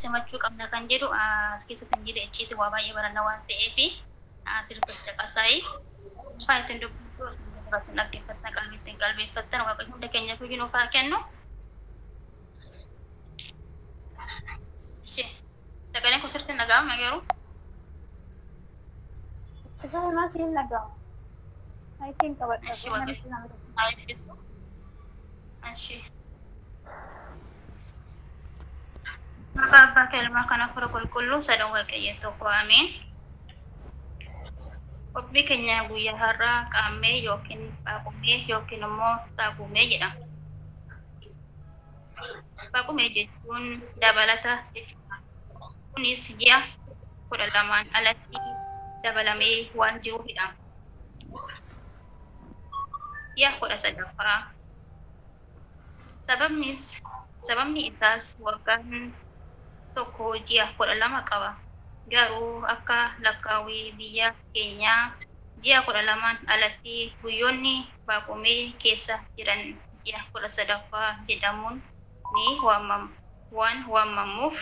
Simachuu qabna kan jedhu as keessa kan jedhe icciitii waa baay'ee baranna waan ta'eef asirratti caqasaa'ee afaan ittiin dubbatu ittiin dhaggeeffattan qalbii ittiin qalbeeffattan Waaqayyo hunda keenyaaf iyyuu nuuf haa kennu. Sagaleen kun sirriitti dhaga'ama garuu. Sagalee siin dhaga'ama. Ittiin qabadha. Eshi Waaqayyo. Eshi. Maqaa Abbaa kan Ilmaa kan Hafuura Qulqulluu sadan Waaqayyo tokko ameen. Qophii keenya guyyaa har'aa qaammee yookiin qaaqumee yookiin immoo saaqumee jedhama. Qaaqumee jechuun dabalata jechuudha. Kunis ji'a 12n alatti dabalamee waan jiruufidha. Ji'a 13ffaa. Sababni isaas waggaan tokko ji'a 12 qaba. Garuu akka lakkaawwii biyya keenyaa ji'a 12n alatti guyyoonni baaqumee keessa jiran ji'a 13ffaa jedhamuun ni waan waamamuuf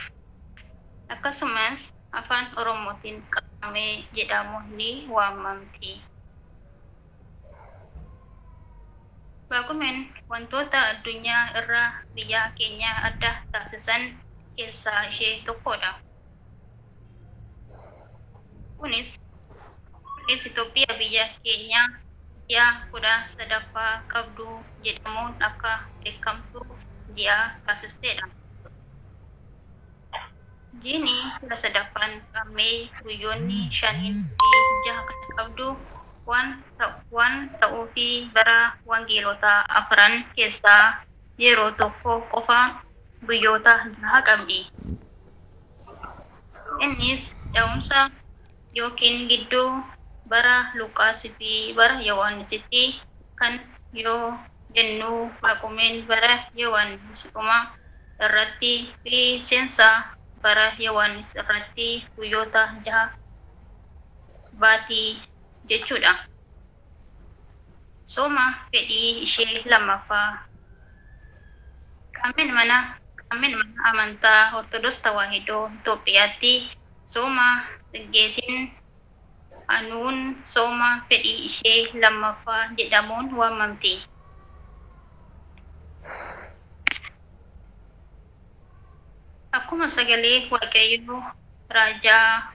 akkasumas afaan Oromootiin qaammee jedhamuun ni waamamti. Baaqumeen wantoota addunyaa irraa biyya keenya adda taasisan keessaa ishee tokkodha. Kunis Itoophiyaa biyya keenya ji'a 13ffaa qabdu jedhamuun akka beekamtu ji'a taasisteedha. Jiini 13ffaan qaammee guyyoonni 5 fi 6 kan qabdu waan ta'uufi bara wangeelota afran keessaa yeroo tokko qofa guyyoota 6 qabdi. Innis ce'umsa yookiin gidduu bara Luqaas fi bara Yohaannisitti kan yoo jennu Waaqumeen bara Yohaannis dhuma irratti fi seensa bara Yohaannis irratti guyyoota 6 baatii jechuudha. Sooma fedhii ishee lammaffaa. Qaammeen mana amantaa Ortodoksii Tawaahidoo Itoophiyaatti sooma Tsiggeetiin anuun sooma fedhii ishee lammaffaa jedhamuun waamamti. Akkuma sagalee Waaqayyoo raajaa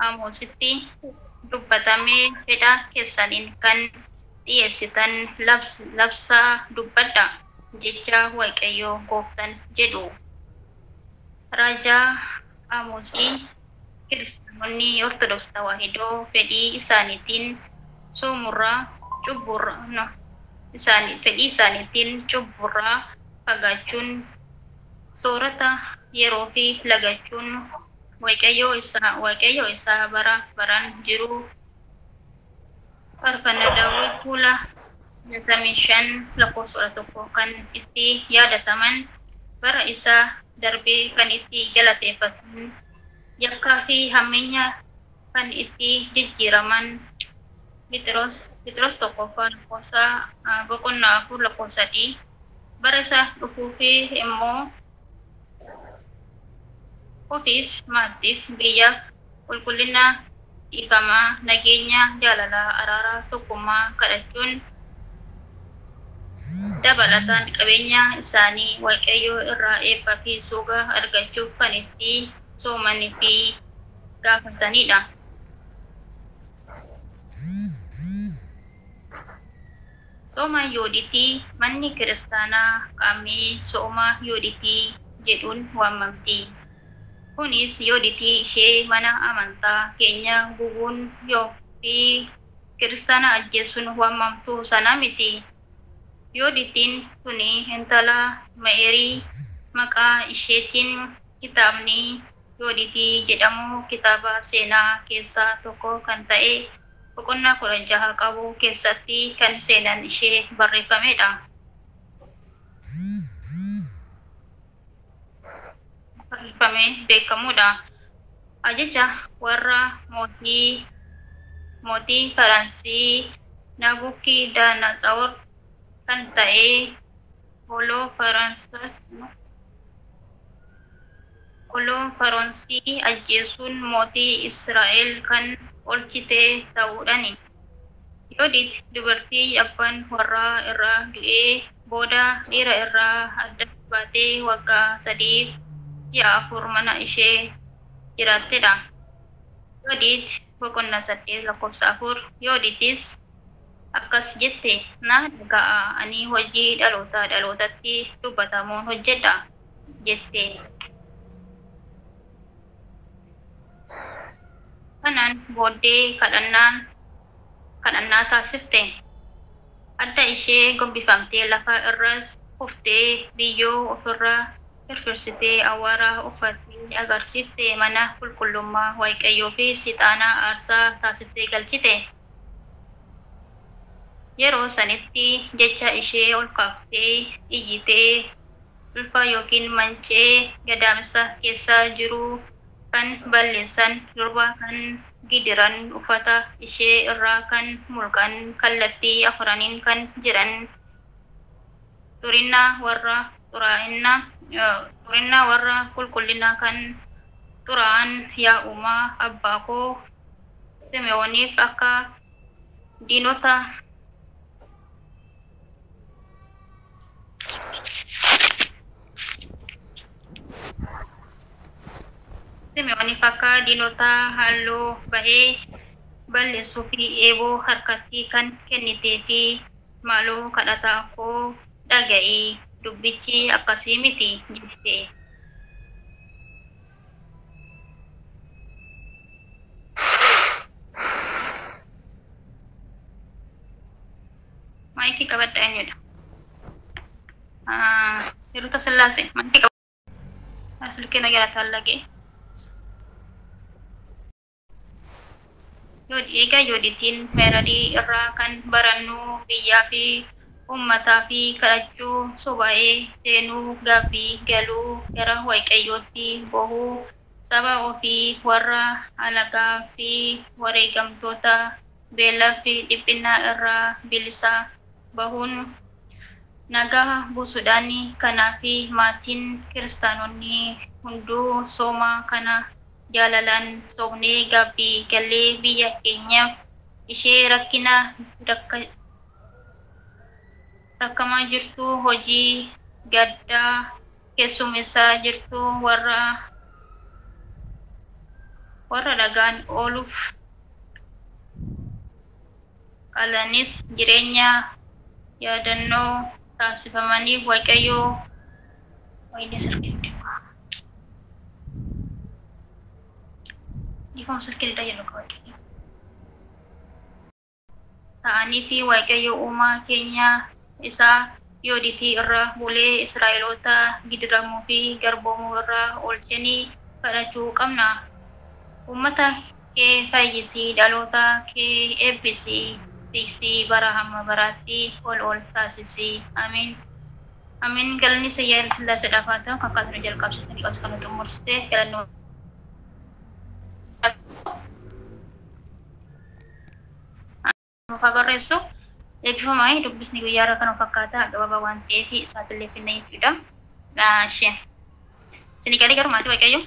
Amoositti dubbatamee fedha keessaniin kan dhiyeessitan labsaa dubbadha jecha Waaqayyo gooftaan jedhu. Raajaa Amoosii Kiristaanonni Ortodoksii Tawaahidoo fedhii isaaniitiin soomurraa fedhii isaaniitiin cubburraa fagaachuun soorata yeroo fi lagachuun Waaqayyo isaa bara baraan jiru faarfannaa Daawit fuula 65 lakkoofsa 11 kan itti yaadataman bara isaa darbee kan itti galateeffatan yakkaa fi hammeenya kan itti jijjiiraman Phexros 1ffaa lakkoofsa boqonnaa 4 lakkoofsa 3 bara isaa dhufuu fi immoo ofiif maatiif biyyaaf qulqullina dhiifamaa nageenya jaalala araara tokkummaa kadhachuun dabalataan qabeenya isaanii Waaqayyo irraa eebbaa fi suuqa argachuuf kan itti soomanii fi gaafatanidha. Sooma Yooditii manni kiristaanaa qaammee sooma Yooditii jedhuun waamamti. Kunis Yooditii ishee mana amantaa keenya gubuun fi kiristaana ajjeesuun waamamtu sana miti. Yooditiin tuni intala Ma'eerii maqaa isheetiin kitaabni Yooditii jedhamu kitaaba seenaa keessaa tokko kan ta'e boqonnaa 16 qabu keessatti kan seenaan ishee barreeffamedha. Barreeffamee beekamudha. Ajaja warra mootii Faransii Naabukidanatsoor kan ta'e Olofernesii ajjeesuun mootii Israa'el kan oolchite ta'uudhaani. Yoodit dubartii abbaan warraa irraa du'ee booda dhiira irraa adda baatee waggaa 3 ji'a 4 mana ishee jiraattedha. Yoodit boqonnaa 8 lakkoofsa 4. Yooditis akkas jette: "Na dhaga'a, ani hojii dhaloota dhalootatti dubbatamuun hojjedha" jette. Kanaan booddee kadhannaa taasifte. Adda ishee gombifamtee lafa irras kuftee biyyoo ofirra firfirsitee awwaara uffattee agarsiifte, mana qulqullummaa Waaqayyoo fi ixaana aarsaa taasiftee galchite. Yeroo sanitti jecha ishee ol kaaftee iyyitee, ulfa yookiin mancee gadaamsa keessa jiru kan balleessan, durba kan gidiran, uffata ishee irraa kan mulqan, kallattii afraniin kan jiran, xurinnaa warra xuraa'inna, xurinnaa warra qulqullina kan xuraa'an, yaa uumaa abbaa koo Simi'ooniif akka diinota Simi'ooniif akka diinota halluu bahee balleessuu fi eeboo harkatti kan kennitee fi maaloo kadhata koo dhaga'i, dubbichi akkasii miti jette. Maayikii qabadha, eenyudha? Hiruta Sillaasee maayikii qabadha. Silkiin jala taallaqee. Egaa Yooditiin Meeradii irraa kan barannu biyyaa fi uummataa fi kadhachuu, subaa'ee seenuu, gaaffii galuu, gara Waaqayyootti bohuu, saba ofii warra alagaa fi wareegamtoota beelaa fi dhiphina irraa bilisa bahuun nagaa buusuudhaan. Kanaaf maatiin kiristaanonni hunduu sooma kana jaalalaan soomnee gaaffii gallee biyya keenyaaf ishee rakkina rakkamaa jirtu, hojii gaddaa keessummeessaa jirtu, warra dhagaan ooluuf qalanis jireenya yaadannoo taasifamaniif Waaqayyoo wayinee silkii dhiifama silkii jedhu Waaqayyo ta'anii fi Waaqayyo uumaa keenya isaa Yooditii irra bulee Israa'eloota gidiramuu fi garboomuu irraa oolchanii kadhachuu qabna. Uummata kee fayyisi, dhaloota kee eebbisi, tiksii bara hamma baraatti ol ol taasisi. Amiin. Amiin. Galanni Sayyaa Sillaaseedhaaf haa ta'u, kan kaasnu jalqabsiisanii qabsi kan xumursite galannoo. Nuuf haa barreessu. Eebbifamaa, dubbisni guyyaa irraa kana fakkaata, gabaabaa waan ta'eef isaatillee finna jechuudha. Isheen. Isinii galee garuu, maatii Waaqayyo?